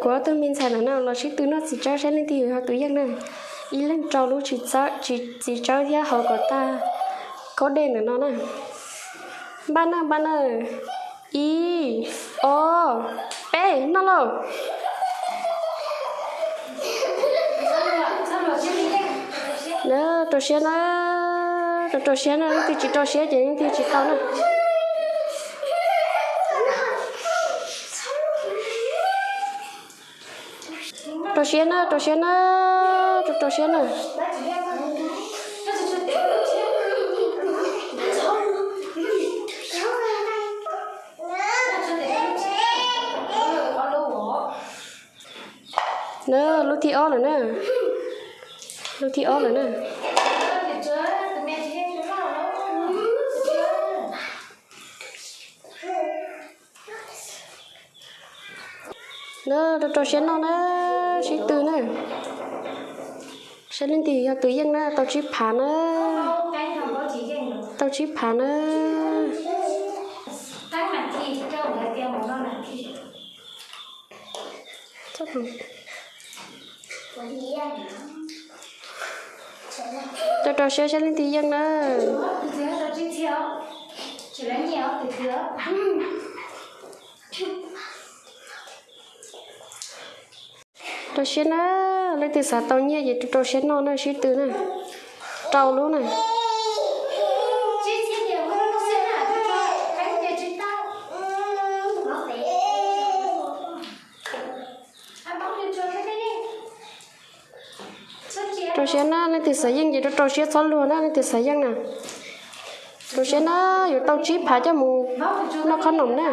Kuv ob tug me ntxhais ntawm no los sib tw noj txiv tsawb saib leej twg yog tus yeej na. Ib leeg rau lub txiv tsawb thiab hau kom tag kaub dej ntawm no na. Npaj na, npaj na. Ib, ob, peb, noj lauj. Rau rau siab na, rau rau siab na, leej twg tsis rau siab ces leej twg tsis tau na. Rau siab na, rau siab na, rau rau siab na. Na, lub thib ob lawm na. Lub thib ob lawm na. Na, rau rau siab noj na, sib tw na. Saib leej twg yog tus yeej na, tau tsib phav na. Tau tsib phav na. Rau rau siab saib leej twg yeej na. Rau siab na, leej twg xav tau nyiaj ces rau rau siab noj na, sib tw na. Rau lub na. Rau siab na, leej twg xav yeej ces rau rau siab txhob luag na, leej twg xav yeej na. Rau siab na, yuav tau tsib phav coj mus noj khob noom na.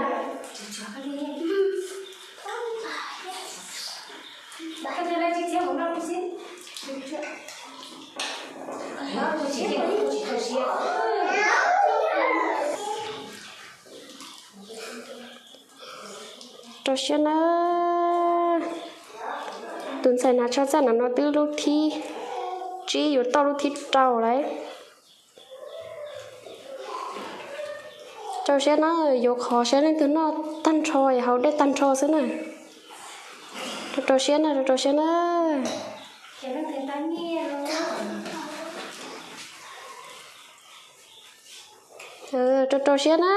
Rau siab na. Tus ntxhais hnav tsho txaj na no twb lub thib tsib yuav tau lub thib rau lawm. Rau siab na, yuav qhov saib leej twg noj tag nrho es haus dej tag nrho xwb na. Rau rau siab na, rau rau siab na. Rau rau siab na.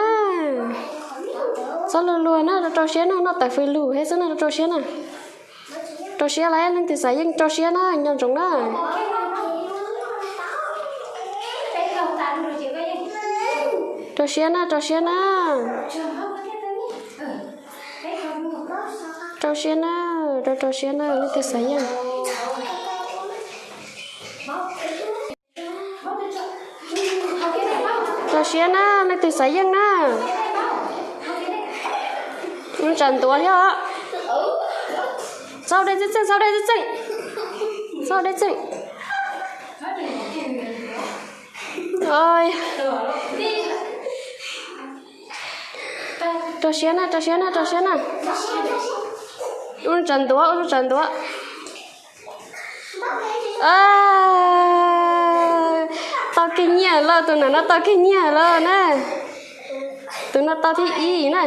Txhob luag luag na, rau rau siab na, noj tawm fws lug thiab xwb na, rau rau siab na. Rau siab lawm, leej twg xav yeej rau siab na, nco ntsoov na. Rau siab na, rau siab na. Rau siab na, rau rau siab na, leej twg xav yeej. Rau siab na, leej twg xav yeej na. Tsam ntuav thiab. Txhob dej txeej txeej, txhob dej txeej txeej. Txhob dej txeej. Rau siab na, rau siab na, rau siab na. Ua tsam ntuav, ua tsam ntuav. Tau kiag nyiaj lawm, tus no no tau kiag nyiaj lawm na. Tus no tau thib ib na.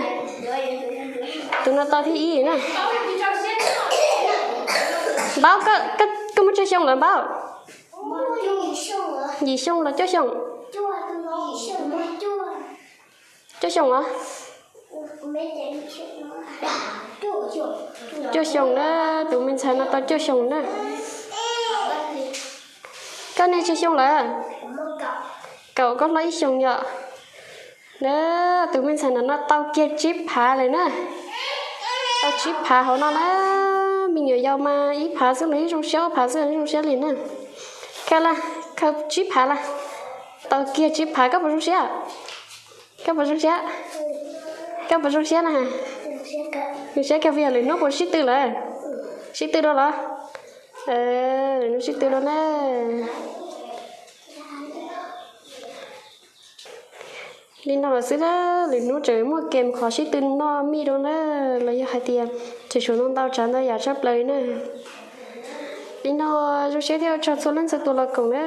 Tus no tau thib ib na. Npaub, koj muaj tsawg xyoo lawm Npaub? Yim xyoo los cuaj xyoo? Cuaj xyoo os. Cuaj xyoo na, tus me ntxhais no tau cuaj xyoo na. Koj niag tsawg xyoo lawm? Kaum, koj hlob ib xyoos yom. Na, tus me ntxhais no no tau kiag tsib phav lawm na. Tau tsib phav hauv no na. Me nyuam yaus mas ib phav xwb los yeej zoo siab, ob phav xwb los yeej zoo siab li na. Khaws las, khaws tsib phav las. Tau kiag tsib phav koj puas zoo siab? Koj puas zoo siab? Koj puas zoo siab na? Zoo siab kawg, puas yog lwm hnub puas sib tw lawm? Sib tw dua los? Lwm hnub sib tw dua na. Li no lawm xwb na, lwm hnub tseem muaj kev qhov sib tw noj mij dua na, los yog hais tias tseem tshuav ntau ntau tsav ntau yam tshaj plaws li na. Li no zoo siab thiab ua tsaug txhua leej txhua tus los koom na.